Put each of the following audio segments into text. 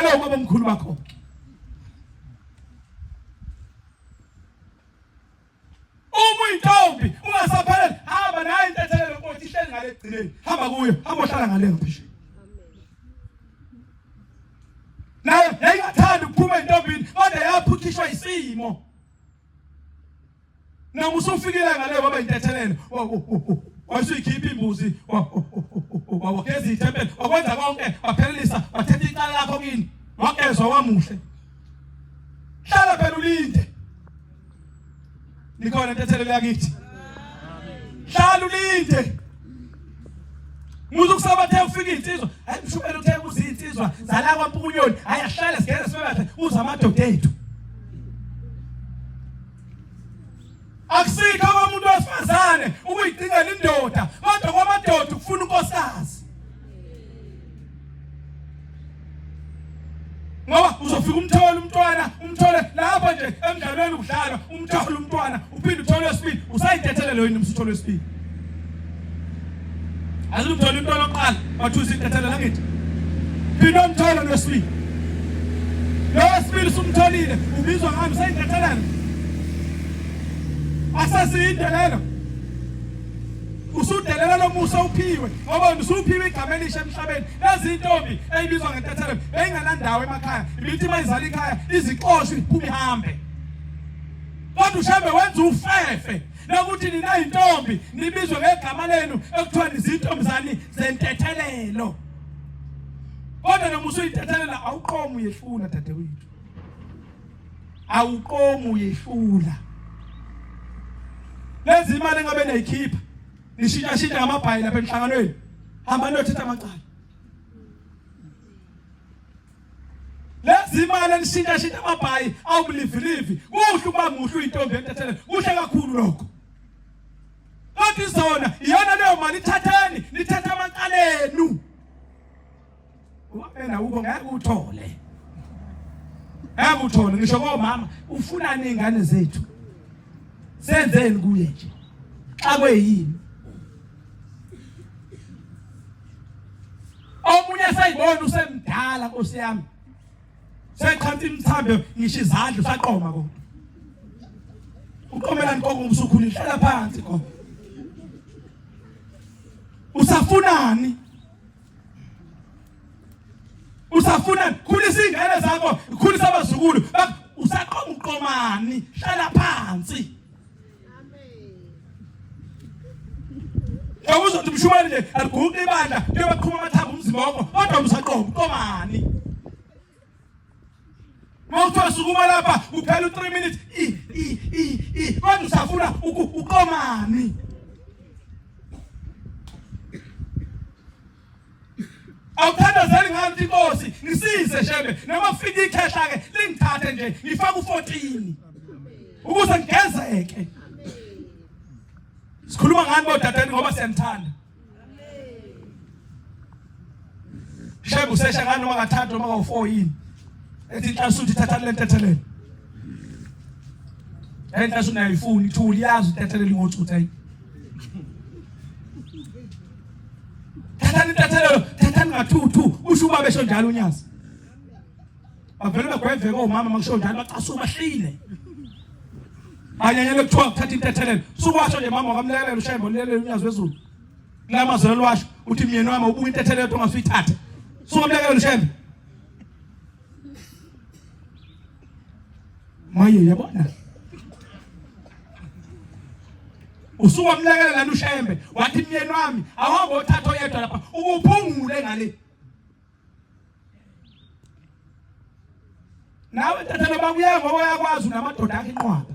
ngale ubaba omkhulu bakho. Uma uyintombi ungasaphelele hamba nayo intethelelo nkosi ihleli ngale ekugcineni. Hamba kuyo, hamba ohlala ngale ngaphesheya. Nayo yayingathanda ukuphuma entombini kodwa yaphuthishwa isimo. Noma usufikile ngale waba intethelelo wasuyikhipha imbuzi wageza ithempeli wakwenza konke waphelelisa wathetha icala lakho kini wagezwa wamuhle. Hlala phela ulinde. Nikhona intethelelo yakithi. Hlala ulinde. Muze ukusabathe ufika insizwa, hayi mshumela uthe kuze insizwa zala kwaMpukunyoni, hayi ahlale sigeze sibe kahle uze amadoda ethu. Akusikho komuntu wesifazane ukuyicingela indoda, kodwa kwamadoda ukufuna unkosikazi. Ngoba uzofika umthole umntwana, umthole lapho nje emdlalweni ukudlalwa, umthole umntwana, uphinde uthole wesibili, usayintethelelo yini umsuthole wesibili? Azumthole umntwana oqala, wathusa intethelelo angithi. Phinde umthole nowesibili. Lo wesibili usumtholile, ubizwa ngani usayintethelelo? Asasiyindelelo. Usudelela lo musa uphiwe ngoba usuphiwe igama elisha emhlabeni. Lezi intombi eyibizwa ngentethelelo beyinganandawo emakhaya. Ibithi mayizala ikhaya izixoshwe iphume ihambe. Kodwa uShembe wenza ufefe lokuthi nina intombi nibizwe ngegama lenu ekuthiwa nizintombi zani zentethelelo. Kodwa noma usuyintethelela awuqomi uyehlula dadewethu. Awuqomi uyehlula. Lezi imali engabe nayikhipha nishintsha shintsha ngamabhayi lapha emhlanganweni. Hamba niyothetha amacala. Lezi imali enishintsha shintsha amabhayi awubulivilivi. Kuhle ukuba muhle uyintombi entethelelo. Kuhle kakhulu lokho. Kodwa izona iyona leyo mali ithatheni nithathe amacala enu. Wena ubo ngeke uthole. Ngeke uthole ngisho komama ufunani ingane zethu. Senzeni kuye nje. Xakwe yini? Omunye seyibona usemdala Nkosi yami. Seqhansa imithambo ngisho izandla usaqoma kodwa. Uqomelani gogo usukhulile hlala phansi gogo. Usafunani? Usafuna khulisa ingane zakho, khulisa abazukulu. Usaqoma uqomani, hlala phansi. Amen. Uzothi umshumayeli nje aliguqi ibandla kuyoba qhuma amathambo umzimba wakho kodwa usaqoma uqomani. Mawuthiwa sukuma lapha kuphela u3 minutes i i i i kodwa usafuna uqomani. Awuthandazeli ngani ukuthi inkosi ngisize shembe noma kufika ikhehla ke lingithathe nje ngifake u14 ukuze ngigezeke. Sikhuluma ngani bodadeni ngoba siyanithanda. Shembe usesha ngani noma kathathu noma kawu4 yini? Ethi inhlansuthi thatha le ntethelelo. Enhlansuthi nayifuni ithuli yazi intethelelo ingothutha yini. Thathani intethelelo, thathani ngathuthu, usho ubaba esho njalo uNyazi. Bavele bagweveke omama makusho njalo bacasuka bahlile. Banyanyele kuthiwa kuthatha intethelelo. Sukwasho nje mama wakamlekelela ushembe olelele uNyazi wezulu. Kula mazwe lwasho uthi myeni wami ubuka intethelelo ongasuyithatha. Sukamlekelela ushembe. Maye yabona. Usuwamlekelela uShembe wathi myeni wami awuhambe othatha oyedwa lapha ukuphungule ngale. Nawe tata loba kuya ngoba uyakwazi unamadoda akhe inqwaba.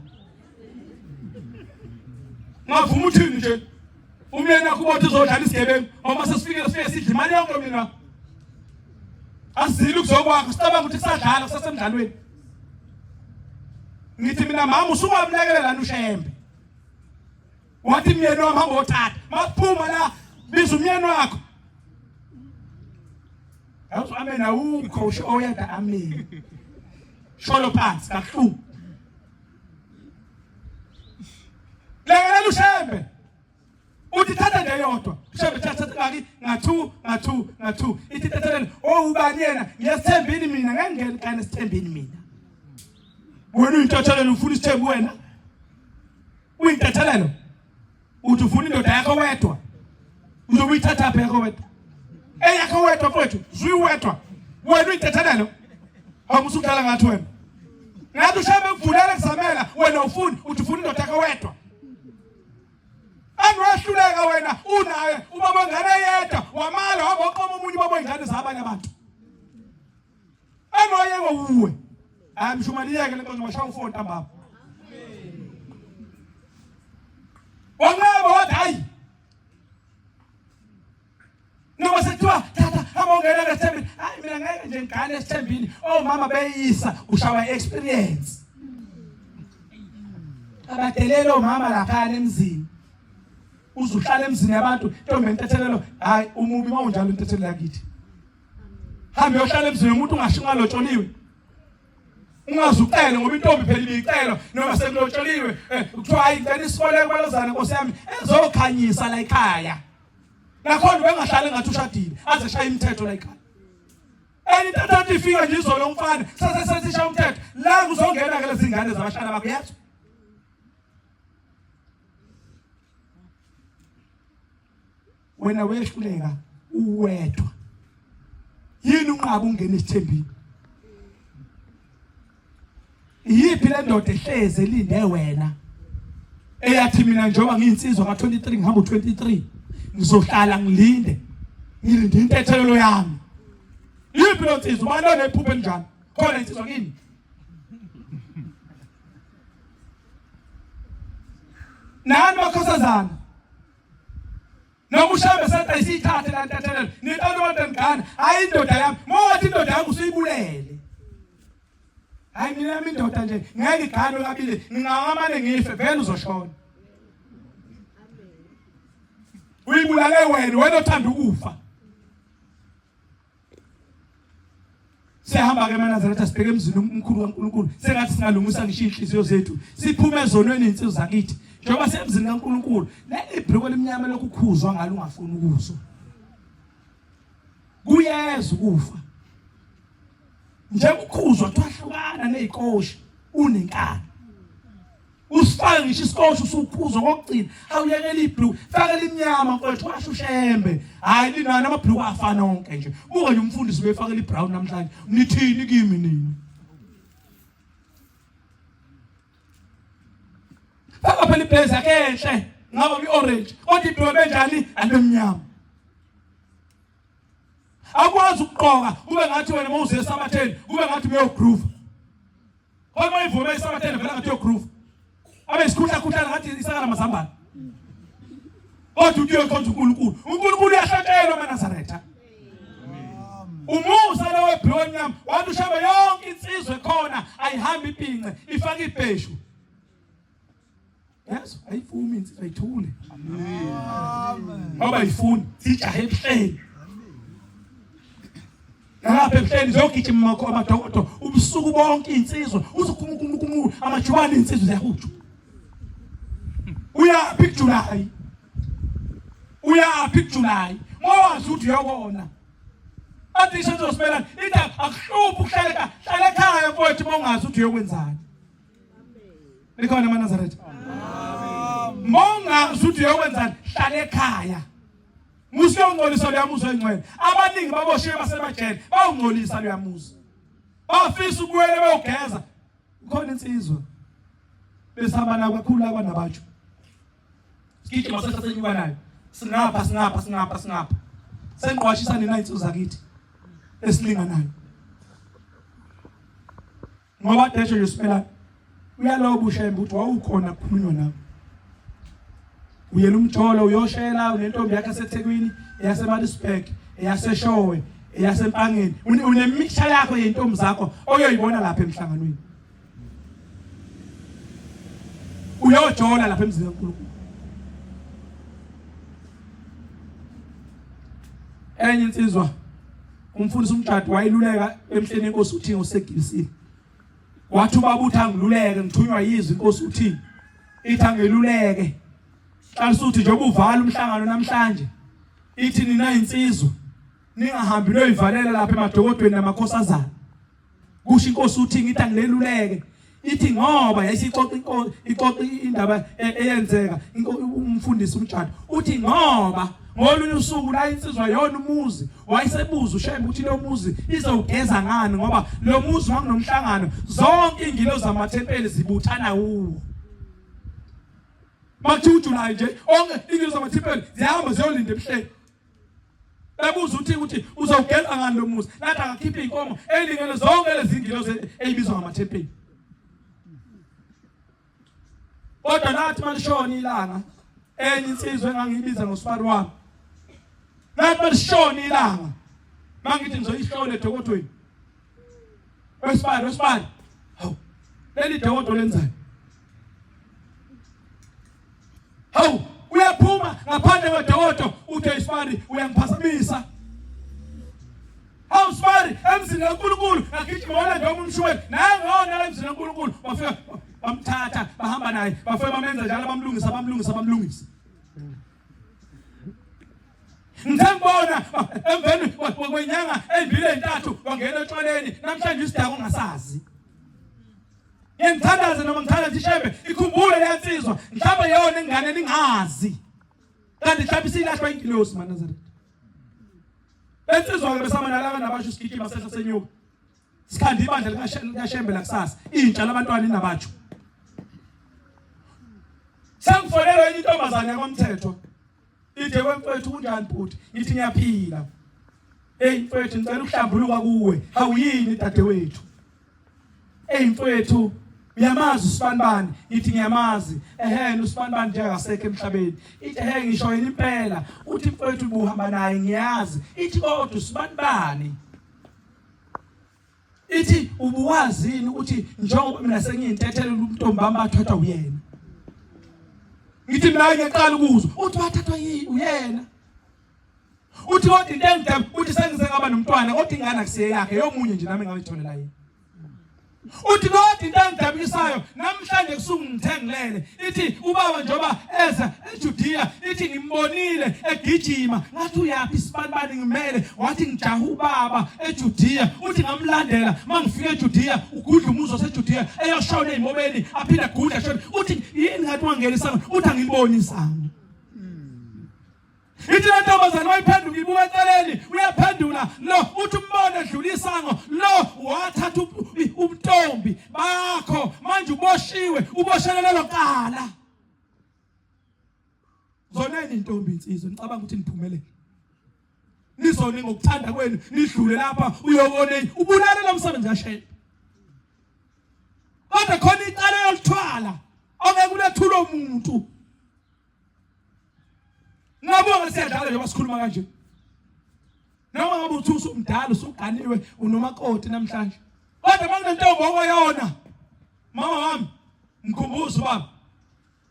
Ngavuma uthini nje? Umyeni wakho ubothi uzodlala isigebengu ngoba sesifikile sifike sidla imali yonke umyeni wakho. Asizile ukuzokwakho sicabanga ukuthi kusadlala kusasemdlalweni. Ngithi mina mama usukwamlekelela uShembe. Wathi myeni wami hamba othatha. Maphuma la biza umyeni wakho. Awuthi amen awukho usho oyedwa amen. Sholo phansi kabuhlungu. Lekelela uShembe. Uthi thatha nje yodwa. Shembe thatha ngaki nga2 nga2 nga2. Ithi thathelele. Oh ubani yena? Ngiyasithembini mina ngeke ngene kane sithembini mina. Wena uyintathelelo ufuna isithembu wena? Uyintathelelo? Uthi ufuna indoda yakho wedwa? Uzobe uyithatha phi yakho wedwa? Eyakho wedwa mfowethu, zuyiwedwa. Wena uyintethelelo? Hawu usudlala ngathi wena. Ngathi ushabe kuvulela kuzamela wena ufuni uthi ufuna indoda yakho wedwa. Angiwehluleka wena unaye ubaba wengane yedwa wamala waboqoma omunye ubaba wengane zabanye abantu. Anoyeke uwe. Hayi mshumaliyeke le nkonzo washaya ufoni ntambama. Wanqaba wathi hayi. Noma sekuthiwa thatha hamba ungena esithembini. Hayi mina ngeke nje ngigane esithembini. Omama beyisa ushawa experience. Abadelele omama lapha emzini. Uzuhlala emzini yabantu ntombi entethelelo hayi umubi mawunjalo intethelelo yakithi. Hambe uyohlala emzini womuntu ungasho ungalotsholiwe. Ungazucele ngoba intombi phela ibicela noma sekulotsholiwe eh, kuthiwa hayi ngicela isikole kubalozana nkosi yami ezokhanyisa la ekhaya. Nakhona ubengahlali ngathi ushadile aze shaye imithetho la ekhaya. Enye into ethatha ifika nje izolo umfana sase sesisha umthetho la kuzongena ke lezi ngane zabashana bakho yazi. Wena wehluleka uwedwa. Yini unqaba ungena esithembini? Iyiphi le ndoda ehleze elinde wena? Eyathi mina njengoba ngiyinsizwa ka-23 ngihamba u-23 ngizohlala ngilinde ngilinde intethelelo yami. Yiphi lo nsizwa? Ubani onephupho elinjalo? Khona insizwa kini? Nani makhosazana? Noma ushambe senta isiyithathe la ntethelelo. Nithathe abantu ngane. Hayi indoda yami. Mowathi indoda yami usuyibulele. Hayi mina yami indoda nje ngeke igane kabili ngingamane ngife vele uzoshona. Uyibulale wena wena othanda ukufa. Siyahamba ke emaNazaretha sibheke emzini omkhulu kaNkulunkulu sengathi singalungisa ngisho inhliziyo zethu siphume ezonweni insizwa zakithi njengoba semzini kaNkulunkulu leli bhruko elimnyama lokukhuzwa ngalo ungafuni ukuzwa kuyeza ukufa njengokukhuzwa kuthiwa nezikoshi unenkani Usifake ngisho isikosho usuphuza kokugcina awuyekela ibhlue fake limnyama mfowethu washo ushembe hayi linani amabhlue afana onke nje buka nje umfundisi ubefakela ibrown namhlanje nithini kimi nini faka phela iblazer yakhe enhle ngaba bi-orange kodwa ibhlue benjani alibe mnyama akwazi ukugqoka kube ngathi wena uma uze esabatheni kube ngathi uyogroove Kodwa uma ivume isabatheni vele ngathi uyogroove. Abe isikhutha khuthana ngathi isaka lamazambane. Kodwa uthi uyokhonza uNkulunkulu. uNkulunkulu uyahlatshelwa amaNazaretha. Umusa lo webhlowa emnyama wathi ushaba yonke insizwe khona ayihambi ibhince ifake ibheshu. Yes, ayifumi insizwa ayithule. Amen. Ngoba ayifuni, sijahe ebuhleni. Nalapha ebuhleni ziyogijima makho amadokodo ubusuku bonke insizwa uzokhumukhumukhulu amajubane insizwa ziyahujwa. Uyaphi kuJuly? Uyaphi kuJuly? Mawazi ukuthi uyokona. Athi isho Simelane, ithi akuhluphi ukuhlala ekhaya. Hlala ekhaya mfowethu uma ungazi ukuthi uyokwenzani. Likhona amaNazaretha. Monga uthi uyokwenzani? Hlala ekhaya. Musiyongcolisa loyamuzi oyingcwele. Abaningi baboshiwe basemajele, bawungcolisa loyamuzi. Bafisa ukubuyela bayogeza. Kukhona insizwa. Besihamba nayo kakhulu akwanabatsho. Sigijima sehla senyuka nayo. Singapha singapha singapha singapha. Sengiqwashisa nina insizwa zakithi esilinganayo. Ngoba desho nje sipela uyaloba ushembe ukuthi wawukhona kukhulunywa nawe. Uyela umjolo uyoshela unentombi yakhe eseThekwini, eyaseMaritzburg, eyaseShowe, eyaseMpangeni. Unemixture yakho yentombi zakho oyoyibona lapha emhlanganweni. Uyojola lapha emzini kaNkulunkulu. Enye insizwa Umfundisi umjadi wayiluleka emhleni inkosi uthi usegibisile. Wathi ubaba uthi angiluleke ngithunywa yizwi inkosi uthi ithi angiluleke. Sihlala suthi njengoba uvala umhlangano namhlanje ithi nina insizwa ningahambi noyivalela lapha emadokodweni namakhosazana. Kusho inkosi uthi ngithi angileluleke ithi ngoba yayisixoxa inkosi ixoxa indaba e, eyenzeka umfundisi umjado uthi ngoba ngolunye usuku la insizwa yona umuzi wayesebuza uShembe ukuthi lo muzi izowugeza ngani ngoba lo muzi wanginomhlangano zonke ingilo zamathempeli zibuthana kuwo makuthiwa uJuly nje onke ingilo zamathempeli ziyahamba ziyolinda ebuhleni Ebuza uthi ukuthi uzowugeza ngani lo muzi lathi akakhiphe inkomo elingene zonke lezi ngilozi eyibizwa ngamathempeli. Kodwa lathi malishona ilanga enye insizwa engangiyibiza ngosibari wami. Lathi malishona ilanga mangithi ngizoyihlola edokodweni. Wesibari wesibari. Hawu. Leli dokodo lenzani? Hawu, uyaphuma ngaphandle kwedokodo uthe isibari uyangiphazamisa. Hawu sibari emzini kaNkulunkulu ngagijima wala noma umshumayeli nangona emzini kaNkulunkulu bafika bamthatha bahamba naye bafika bamenza njalo bamlungisa bamlungisa bamlungisa. Ngithe ngibona emveni kwenyanga ezimbili ezintathu wangena etshwaleni namhlanje isidako ongasazi. Ngiyangithandaza noma ngithandaza ishembe ikhumbule leyansizwa mhlawumbe yona ingane ningazi. Kanti mhlawumbe isilahlwa ingilosi maNazaretha. Lensizwa ke besamanalaka nabasho isigijima sehla senyuka. Sikhanda ibandla likaShembe la kusasa intsha labantwana inabatsho. Sengifonelwa enye intombazane yakwamthetho. Ithe wemfethu kunjani bhuti? Ngithi ngiyaphila. Hey mfethu ngicela ukuhlambuluka kuwe. Awuyini dadewethu? Hey mfethu uyamazi usibanibani? Ngithi ngiyamazi. Ehhe usibanibani nje akasekho emhlabeni. Ithi ehhe ngisho yini impela. Uthi mfethu ubuhamba naye ngiyazi. Ithi kodwa usibanibani? Ithi ubuwazini ukuthi njengoba mina sengiyintethele umntombi bami bathathwa uyena. Ngithi mina ngiyaqala ukuzwa uthi wathathwa uyena. Uthi kodwa into engidaba uthi sengize ngaba nomntwana kodwa ingane akusiye yakhe yomunye nje nami ngayitholela yena. Uthi kodwa into engidabukisayo namhlanje kusuku ngithengilele ithi ubaba njengoba eza eJudea ithi ngimbonile egijima ngathi uyaphi isibanibani ngimele wathi ngijaha ubaba eJudea uthi ngamlandela mangifika eJudea ugudla umuzi waseJudea eyoshona ezimobeni aphinde agudle ashone uthi yini ngathi wangena isango uthi angiliboni isango Ithi le ntombazane wayiphenduka ibuka eceleni uyaphendula lo uthi umbone edlula isango lo wathatha ubuntombi bakho manje uboshiwe uboshelwe lelo cala zoneni intombi insizwa nicabanga ukuthi niphumelele nizone ngokuthanda kwenu nidlule lapha uyobona ubulale lo msebenzi kashela kodwa khona icala yolithwala ongeke ulethule umuntu Ngabonga siyadlala njengoba sikhuluma kanje. Noma ngabe uthi usumdala usuganiwe unomakoti namhlanje. Kodwa makunentombi okwayona. Mama wami mkhumbuzo baba.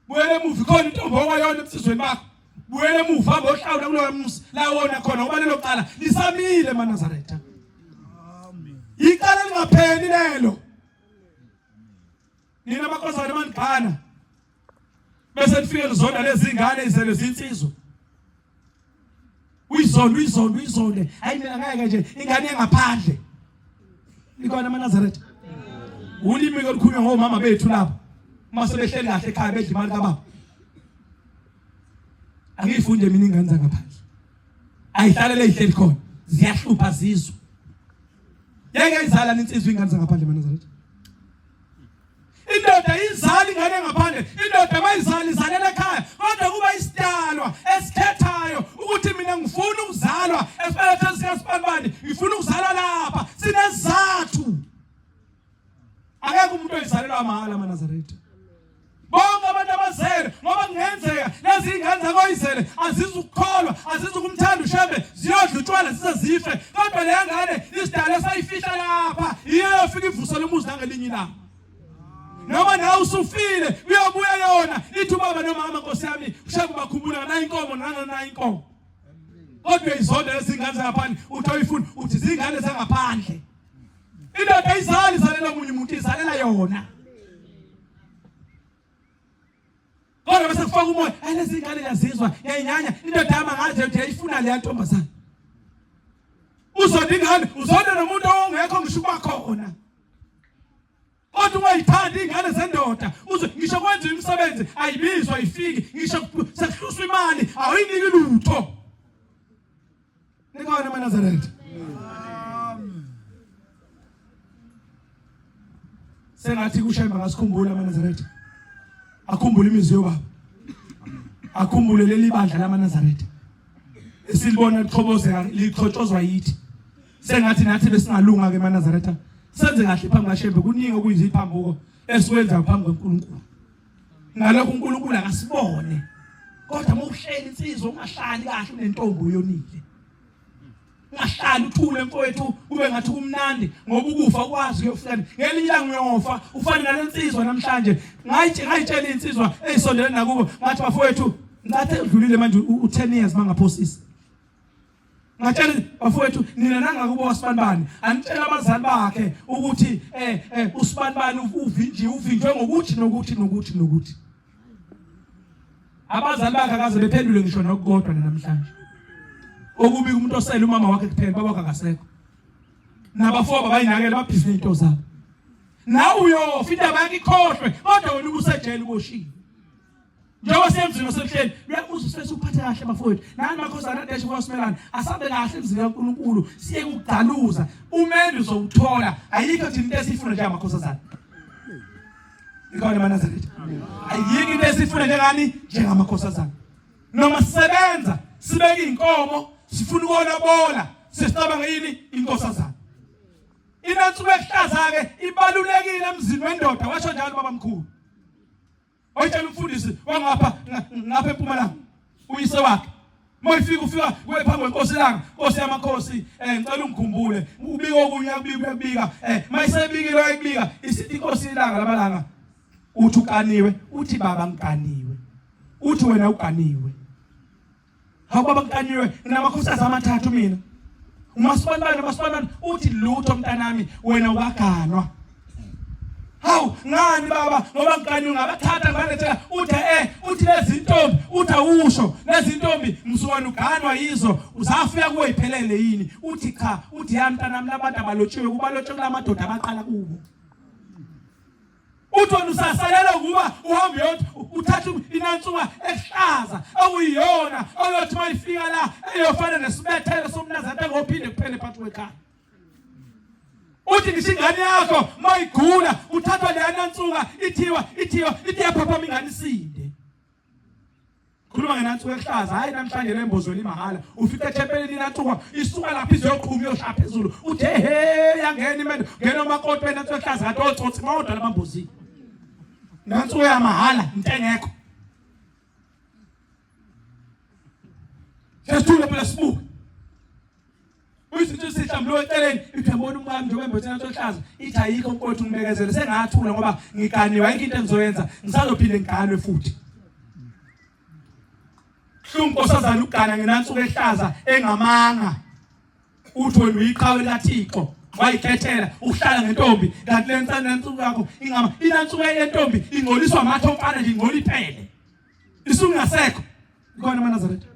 Buyele emuva ikhona intombi okwayona ebusizweni bakho. Buyele emuva hamba ohlawula kuloyo muzi la wona khona ngoba lelo cala lisamile maNazaretha. Amen. Icala lingapheli lelo. Nina makhosana manigana bese nifike nizonda lezi ngane izele zinsizwa uyizonde uyizonde uyizonde hayi mina ngeke nje ingane engaphandle ikona amaNazaretha ulimi olukhulunywa ngomama bethu lapho uma sebehleli kahle ekhaya bedla imali kababa angiyifunde mina ingane zangaphandle ayihlalele ihleli khona ziyahlupha zizwe yeke izala insizwa ingane zangaphandle maNazaretha Indoda izali ingane ngaphandle, indoda mayizali izalela ekhaya, kodwa kuba isidalwa esikhethayo ukuthi mina ngifuna ukuzalwa esibelethweni sikasibanibani, ngifuna ukuzalwa lapha, sinesizathu. Akekho umuntu oyizalelwa mahhala amaNazaretha. Bonke abantu abazele ngoba kungenzeka lezi ingane zakoyizele azizukukholwa azizukumthanda uShembe ziyodla utshwala zize zife kodwa leya ngane isidala esayifihla lapha iyo yofika ivusele umuzi nangelinye ilanga noma nawe usufile uyobuya yona ithi ubaba nomama nkosi yami uShembe bakhumbula nayi inkomo nana nayi inkomo kodwa izonda lezi ngane zangaphandle uthi oyifuna uthi zingane zangaphandle indoda izali izalela omunye umuntu izalela yona. Kodwa bese kufaka umoya, ayi lezi ngane ngiyazizwa, ngiyayinyanya indoda yami ngaze uthi yayifuna leya ntombazane. Uzonda ingane, uzonda nomuntu ongekho ngisho ukuba khona. Kodwa ungayithandi ingane zendoda, uzwe ngisho kwenziwa imisebenzi ayibizwa ayifiki, ngisho sekuhluswa imali awuyiniki lutho. Nikhona amaNazaretha? Amen. Sengathi kuShembe angasikhumbula amaNazaretha. Akhumbule imizwi yobaba. Akhumbule leli bandla lamaNazaretha. Esilibona lichobozeka lichotshozwa yithi. Sengathi nathi besingalunga ke emaNazaretha. Senze kahle phambi kaShembe kuningi okuyiziphambuko esikwenza phambi kweNkulunkulu. Ngalokho uNkulunkulu akasibone. Kodwa uma uhleli insizwa ungahlali kahle unentombi oyonile. Ungahlali uthule mfowethu kube ngathi kumnandi ngoba ukufa ukwazi kuyofika. Ngelinye ilanga uyofa ufane nalensizwa namhlanje. Ngayitshela insizwa eyisondele nakubo ngathi bafowethu ngathi udlulile manje u10 years mangaphosisi. Ngatshela bafowethu nina nangakubo wasibanibani anitshela abazali bakhe ukuthi eh eh usibanibani uvinjiwe uvinjwe ngokuthi nokuthi nokuthi nokuthi. Abazali bakhe akaze bephendule ngisho nokukodwa namhlanje. Okubi umuntu osele umama wakhe kuphela baba wakhe akasekho. Nabafowabo bayinakele babhizi nezinto zabo. Nawe uyofa indaba yakhe ikhohlwe kodwa wena ubusejele uboshiwe. Njengoba siyemzini wasebuhleni uyakuza usifese ukuphatha kahle bafowethu. Nani makhosana adeshe kwasimelana asabe kahle emzini kaNkulunkulu siye kugcaluza umendo uzowuthola ayikho thina into esiyifuna njengamakhosazana. Ikhona emaNazaretha. Ayikho into esifuna njengani njengamakhosazana. Noma sisebenza sibeka inkomo sifuna ukona bola sesicabanga yini inkosazana. Inansuku ehlaza ke ibalulekile emzini wendoda washo njalo baba mkhulu. Wayitshela umfundisi wangapha ngapha eMpumalanga uyise wakhe. Mayifika ufika kuye phambi kwenkosi ilanga, nkosi yamakhosi, eh ngicela ungikhumbule. Ubika okunye akubika uyakubika. Eh mayisebikile uyakubika isithi inkosi ilanga lamalanga uthi ukaniwe, uthi baba ngikaniwe. Uthi wena uganiwe. Hawu baba ngikaniwe nginamakhosikazi amathathu mina. Umasibantwana umasibantwana uthi lutho mntanami wena ukaganwa. Hawu ngani baba ngoba ngikaniwe ngabathatha ngibalethela uthi eh uthi lezi ntombi uthi awusho lezi ntombi msukwana uganwa yizo uzafika kuwe iphelele yini uthi cha uthi ya mntanami labantu abalotshiwe kubalotshwe kulamadoda abaqala kubo. Uthi wena usasalela ukuba uhambe uyothi uthathe inansuka ehlaza okuyiyona oyothi uma ifika la eyofana nesibethelo somnazaretha ngophinde kuphele phakathi kwekhaya. Uthi ngisho ingane yakho mayigula uthathwa leya nansuka ithiwa ithiwa ithi yaphaphama ingane isinde. Khuluma ngenansuku ehlaza, hayi namhlanje lembozo limahhala. Ufica ethempelini inansuku isuka lapha izoyoqhuma iyoshaya phezulu. Uthi he yangena imendo, ngena umakoti wenansuku ehlaza kanti otsotsi bodwa labambozile. Nansuku yamahhala into engekho. Sesithule phela sibuke. Uyizinto esihlambuluka eceleni ithi yabona umkami njengoba embethena ntohlaza ithi ayikho mfowethu ngibekezele sengathula ngoba ngiganiwe ayikho into engizoyenza ngisazophinde ngiganwe futhi. Hlungu nkosazana ukugana ngenansuku ehlaza engamanga. Uthi wena uyiqhawe likaThixo wayikhethela ukuhlala ngentombi kanti le nsuku yakho ingama inansuku yentombi ingcoliswa amathe omfana nje ingcola iphele. Isungasekho. Ikhona amaNazaretha.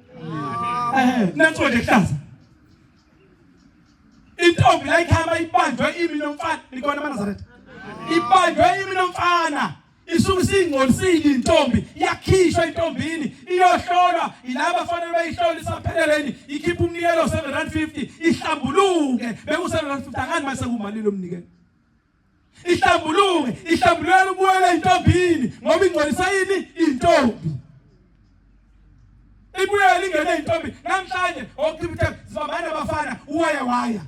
Eh, nanso nje kuhlaza. Intombi la ikhama ibanjwe imi nomfana, ikhona amaNazaretha. Ibanjwe imi nomfana. Isuke isingcolisile intombi, iyakhishwa intombini, iyohlolwa yilaba fanele bayihlole isapheleleni, ikhipha umnikelo 750 ihlambuluke. Beku 750 akani mase kumalile umnikelo. Ihlambuluke, ihlambulukela ubuyele intombini ngoba ingcolisa yini intombi. Ibuyele ingene intombi namhlanje okuchibuthe sibambana abafana uwaya waya.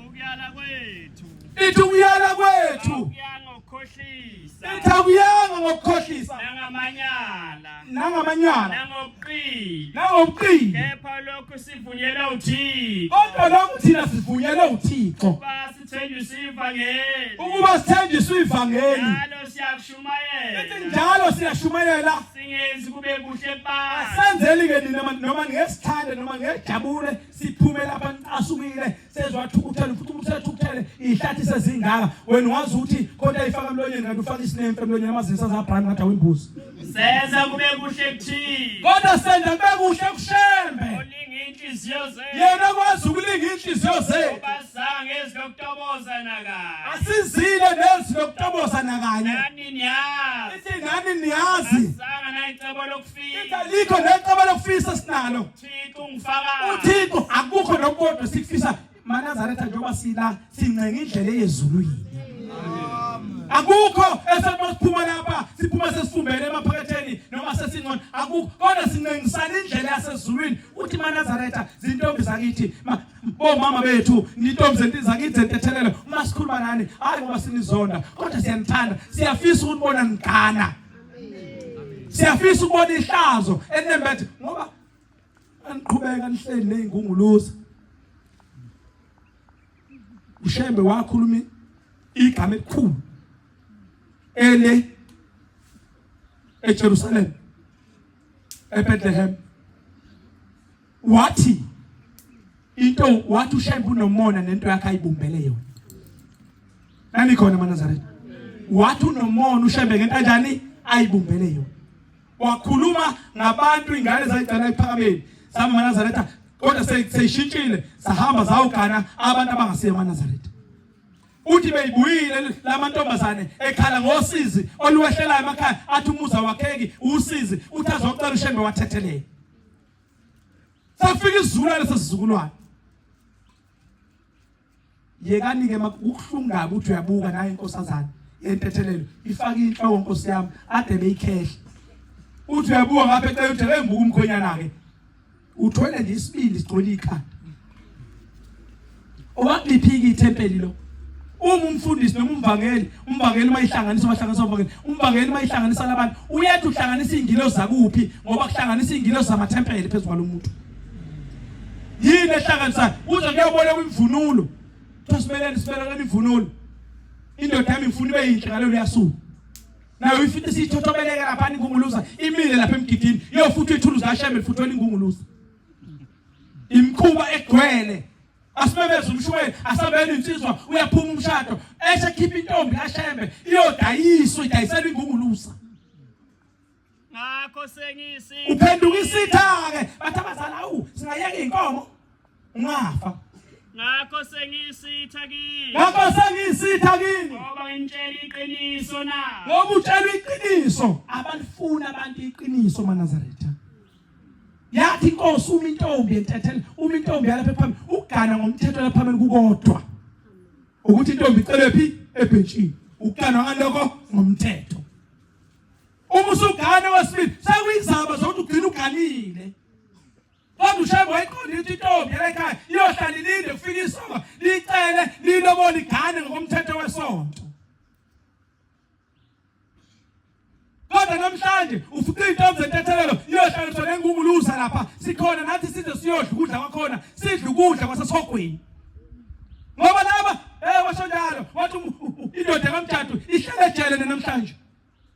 Ukuyala kwethu. Ithi ukuyala kwethu. Akuyanga ngokukhohlisa. Ithi akuyanga ngokukhohlisa. Nangamanyala. Nangamanyala. Nangobuqili. Nangobuqili. Kepha lokhu sivunyelwe uThixo. Kodwa lokhu thina sivunyelwe uThixo. Ukuba sithenjiswe ivangeli. Ukuba sithenjiswe ivangeli. Nalo siyakushumayela. Ithi njalo siyashumayela. Singenzi kube kuhle kubantu. Asenzeli ke nina noma ngesithande noma ngejabule siphume lapha nicasukile sezwathukuthela futhi umuntu sethukuthele ihlathi sezingaka wena wazi ukuthi kodwa ifaka emlonyeni kanti ufaka isinemfe emlonyeni amazinyo sazabrand ngathi awimbuzi. Senza kube kuhle kuthini. Kodwa senza kube kuhle kuShembe. Olinga inhliziyo zethu. Yena kwazi ukulinga inhliziyo zethu. Ubazange ezilokutoboza nakanye. Asizile nezwi lokutoboza nakanye. Nani niyazi. Ithi nani niyazi. Asizanga nayicebo lokufisa. Ithi alikho necebo lokufisa sinalo. Thixo ungifakazi. UThixo akukho nokukodwa sikufisa maNazaretha njengoba sila sincenga indlela eyezulwini. Akukho esethi siphuma lapha siphuma sesifumbele emaphaketheni noma sesingcono akukho kodwa sincengisana indlela yasezulwini uthi maNazaretha zintombi zakithi bomama bethu nintombi zakithi zentethelelo uma sikhuluma nani hayi ngoba sinizonda kodwa siyanithanda siyafisa ukunibona nigana siyafisa ukubona ihlazo elinembethe ngoba aniqhubeka nihleli nezingunguluza uShembe wakhuluma igama elikhulu ele eJerusalem eBethlehem wathi into wathi uShembe unomona nento yakhe ayibumbele yona nani khona maNazaretha wathi unomona uShembe ngento kanjani ayibumbele yona wakhuluma ngabantu ingane zayigcina ephakameni sami maNazaretha kodwa seyishintshile sahamba zawugana abantu abangasiye amaNazaretha uthi beyibuyile lamantombazane ekhala ngosizi oluwehlelayo emakhaya athi umuza wakheki usizi uthi azocela uShembe wathethelele safika isizukulwane sesizukulwane yekani ke kubuhlungu kabi uthi uyabuka naye inkosazana yentethelelo ifaka inhloko nkosi yami ade beyikhehle uthi uyabuka ngapha ecela uthi engibuka umkhwenyana ke uthwele nje isibindi sigcwele ikhanda owakuliphika ithempeli lo uma umfundisi noma umvangeli umvangeli uma ihlanganisa wahlanganisa umvangeli umvangeli uma ihlanganisa labantu uyethi uhlanganisa izingilozi zakuphi ngoba kuhlanganisa izingilozi zamathempeli phezu kwalomuntu yini ehlanganisayo kuze kuyobolekwa imvunulo kuthiwa simelele simelele imvunulo indoda yami ngifuna ibe yinhle ngalolu yasuku nayo ifithi siyithothobeleke lapha ingunguluza imile lapha emgidini iyofuthwa ithuluzi kashembe lifuthwela ingunguluza imkhuba egcwele asimemeze umshumayeli asabele insizwa uyaphuma umshado eshe khipha intombi kashembe iyodayiswa idayiselwa ingunguluza Ngakho sengiyisitha. Uphenduka isitha-ke bathi abazali awu singayeka iy'nkomo ungafa. Ngakho sengiyisitha kini. Ngakho sengiyisitha kini. Ngoba nginitshela iqiniso na. Ngoba utshelwa iqiniso. Abalifuni abantu iqiniso maNazaretha. Yathi inkosi uma intombi entethele, uma intombi yalapha phambili, ukugana ngomthetho lapha phambili kukodwa. Ukuthi intombi icelwe phi ebhentshini. Ukugana ngalokho ngomthetho. Uma usugane wesibili sekuyizaba zokuthi ugcina uganile. Kodwa uShembe wayiqonda ukuthi intombi yala ekhaya iyohlala ilinde kufika isoka licele lilobole igane ngokomthetho wesonto. Kodwa namhlanje ufica iy'ntombi zentethelelo iyohlaliswa nengunguluza lapha sikhona nathi size siyodla ukudla kwakhona sidle ukudla kwasesihogweni ngoba laba washo njalo wathi indoda kamjadu ihlele ejele namhlanje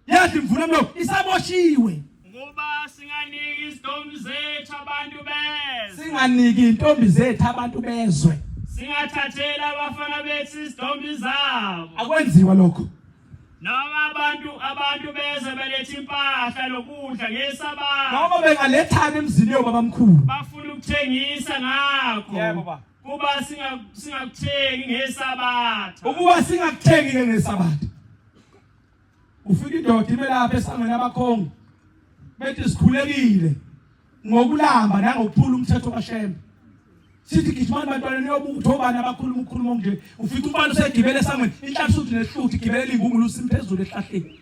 Yadla imvula mlo isaboshiwe. Ngoba singaniki izintombi zethu abantu bezwe. Singaniki intombi zethu abantu bezwe. Singathathela abafana bethu izintombi zabo. Akwenziwa lokho. Noma abantu abantu beze beletha impahla nokudla ngesabatha. Noma bengalethana emzini yobaba mkhulu. Bafuna ukuthengisa ngakho. Yebo baba. Kuba singakuthengi ngesabatha. Ukuba singakuthengi ngesabatha. Ufika indoda ime lapha esangweni abakhongi bethi sikhulekile ngokulamba nangokuphula umthetho kaShembe. Sithi gijimani bantwana niyobuka ukuthi obani abakhuluma ukukhuluma okunje. Ufica umfana usegibele esangweni inhlanhla nehluthi igibelela ingungulu simphezulu ehlahleni.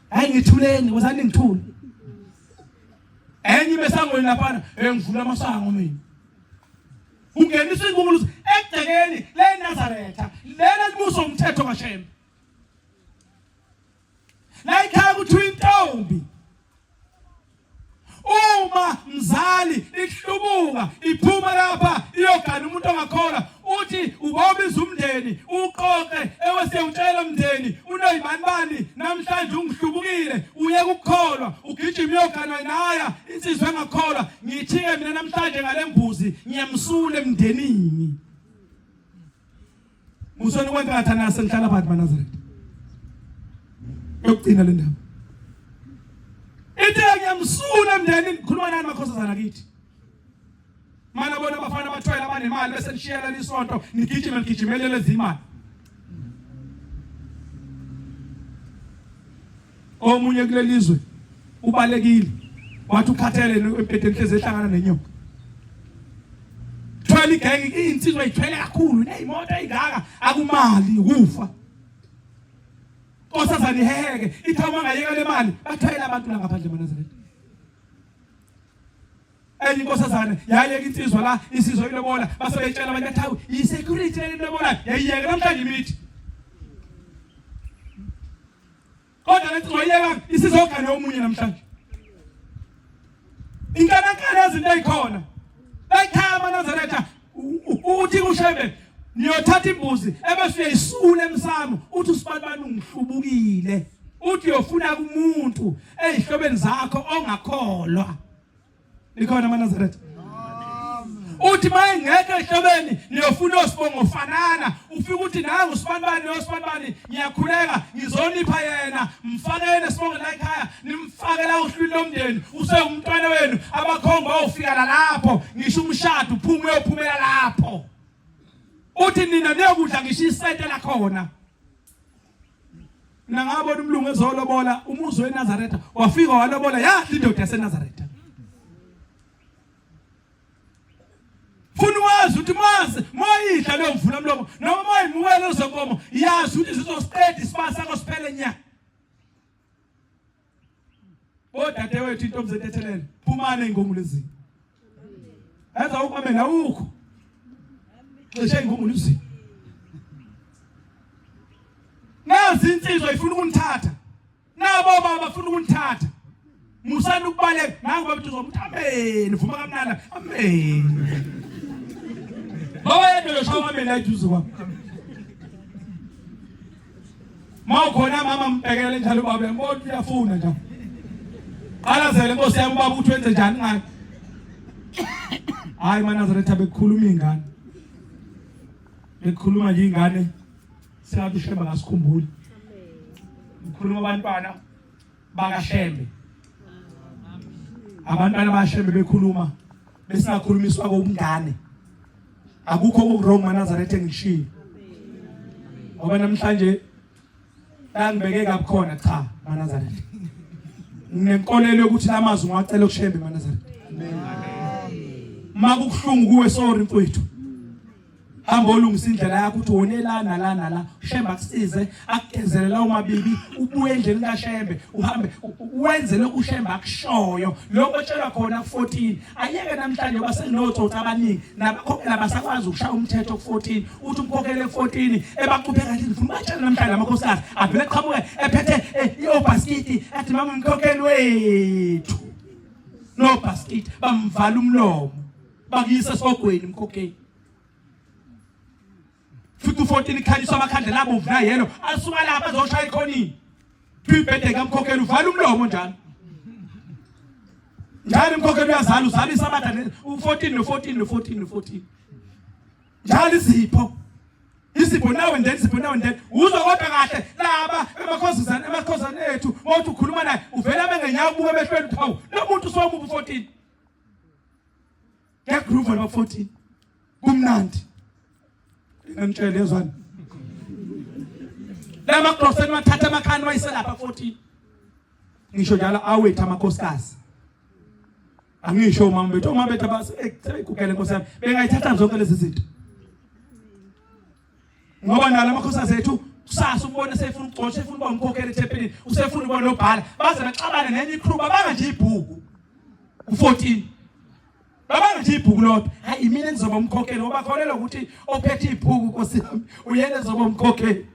Hayi ngithuleni wozani ngithule. Enye ibesangweni laphana engivula amasango mina. Ungenisa ingunguluza egcekeni leNazaretha lena libuso umthetho kaShembe. La ekhaya kuthiwa intombi uma mzali ihlubuka iphuma lapha iyogana umuntu ongakholwa uthi ubobiza umndeni uqoqe ewe siyawutshela mndeni una Unoyibani bani namhlanje ungihlubukile uye kukholwa ugijima uyoganwa naya insizwa engakholwa ngithike mina namhlanje ngalembuzi ngiyamsula emndenini. Musoni kwentatha nase ngihlala phansi maNazaretha. Yokugcina le ndaba. Ithe ngiyamsula emndenini khuluma nani makhosazana kithi. Mana bona abafana abathwele abanemali bese nishiyela isonto nigijime nigijimele lezi imali. Omunye kulelizwe ubalekile wathi ukhathele embhedeni hlezi ehlangana nenyoka. Thwele igenge insizwa ithwele kakhulu nezimoto ezingaka akumali ukufa. Nkosazana iheheke ithi uma ngayeka le mali bathwele abantu la ngaphandle maNazaretha. Enye inkosazane yayeka insizwa la insizwa ilobola base beyitshela abantu bathi hawu yi-security le ilobola yayiyeka namhlanje imithi kodwa le nsizwa iyeka isizogane omunye namhlanje inkanankana yezinto ezikhona bayikhaya amanazaretha uthi kushebe niyothatha imbuzi ebese uyayisula emsamo uthi usibanibani ungihlubukile uthi uyofuna kumuntu ezihlobeni zakho ongakholwa likhona amaNazaretha uthi mayengekho ehlobeni niyofuna osibongo fanana ufika uthi nangu sibanibani osibanibani ngiyakhuleka ngizonipha yena mfakele sibongo la ekhaya nimfakela uhlwini lomndeni usewumntwana wenu abakhongo bawufika lapho ngisho umshado uphume uyophumela lapho uthi nina niyokudla ngisho isente lakhona Mina ngabona umlungu ezolobola umuzi weNazaretha wafika walobola yadla indoda yaseNazaretha. Funa wazi ukuthi mazi moyidla leyo mvula mlomo noma moyimukela lezo nkomo yazi ukuthi zizosiqeda isiba sakho siphele nya. Odadewethu intombi zentethelelo phumani ey'ngongweni lezi. Enza ukwamela awukho. Cishe ingongweni lezi. Nazi insizwa ifuna ukunithatha. Nabo baba bafuna ukunithatha. Musani ukubaleka nangu baba uzomuthi amen vuma kamnandi amen. Baba yedwa lo shawa amen la eduze kwami. Mawukhona mama mbhekele njalo baba ngibona uyafuna njalo. Qalazele inkosi yami baba uthi wenze njani ngayo. Hayi maNazaretha bekukhuluma ingane. Bekukhuluma nje ingane siyathi uShembe akasikhumbuli. Ukhuluma abantwana bakaShembe. Abantwana baShembe bekhuluma besingakhulumiswa kokungane. Akukho okuwrong maNazaretha engishilo. Ngoba namhlanje la ngibeke kabi khona cha maNazaretha. Nginenkolelo yokuthi lamazwi ngiwacela kuShembe maNazaretha. Uma kubuhlungu kuwe sorry mfowethu. Hamba olungisa indlela yakho uthi wone la nala nala uShembe akusize akugezele lawo mabibi ubuye endleleni kaShembe uhambe wenze lokhu uShembe akushoyo lokho otshelwa khona ku-14 ayeke namhlanje basenototi abaningi nabakhokhela basakwazi ukushaya umthetho ku-14 uthi umkhokhele ku-14 ebacuphe kahle ngifuna ubatshele namhlanje amakhosikazi avele qhamuke ephethe eh, i-obhaskiti athi mama umkhokheli wethu nobhaskiti bamvala umlomo bakuyisa esihogweni mkhokheli futhi u-14 ikhanyiswa amakhandlela abomvu nayelo asuka lapha azoshaya ekhonini ibhede kamkhokheli uvala umlomo njalo njalo umkhokheli uyazala uzala isabatha u-14 no-14 no-14 no-14 njalo izipho izipho nawe ndeni izipho nawe ndeni uzwa kodwa kahle laba emakhosazana emakhosazana ethu mawuthi ukhuluma naye uvela bengenyawo ubuka emehlweni uthi hawu lo muntu usomubi u-14 Kuyagroove laba 14. Kumnandi. Ngimtshele yezwani. Lama grocery wathatha amakhani wayise lapha 14. Ngisho njalo awethu amakhosikazi. Angisho umama bethu, umama bethu abasegugele nkosi yami. Bengayithatha zonke lezi zinto. Ngoba nalo amakhosikazi ethu kusasa umbone sefuna ukugcotsha efuna ukuba umkhokheli ethempelini usefuna ukuba nobhala baze baxabane nenye icrew babanga nje ibhuku u-14 babanga nje ibhuku lodwa hayi imina engizoba umkhokheli ngoba kholelwa ukuthi ophethe ibhuku nkosi yami uyena ezoba umkhokheli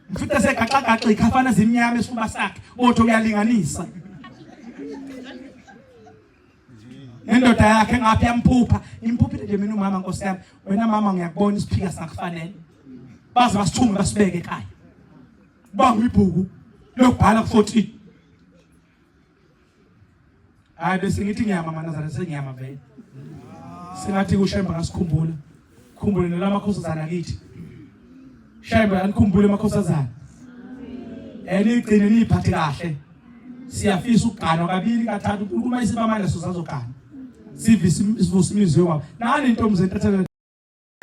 mfithe segaxagaxa ikhafana zimnyama esifuba sakhe kodwa uyalinganisa nendoda yakhe ngaphi yamphupha ngimphuphile nje mina umama nkosi yami wena mama ngiyakubona isiphika singakufanele baze basithunge basibeke ekhaya. Kubangwa ibhuku lokubhala ku-14. Hayi, bese ngithi ngiyama maNazaretha, sengiyama vele. Singathi kuShembe ngasikhumbula, khumbule nalamakhosazana kithi. Shembe anikhumbule amakhosazana, enigcine niyiphathe kahle. Siyafisa ukuganwa kabili kathathu. Uma isibamandla sizazogana, sivise, sivuse imizi yobaba nani intombi zentethelelo.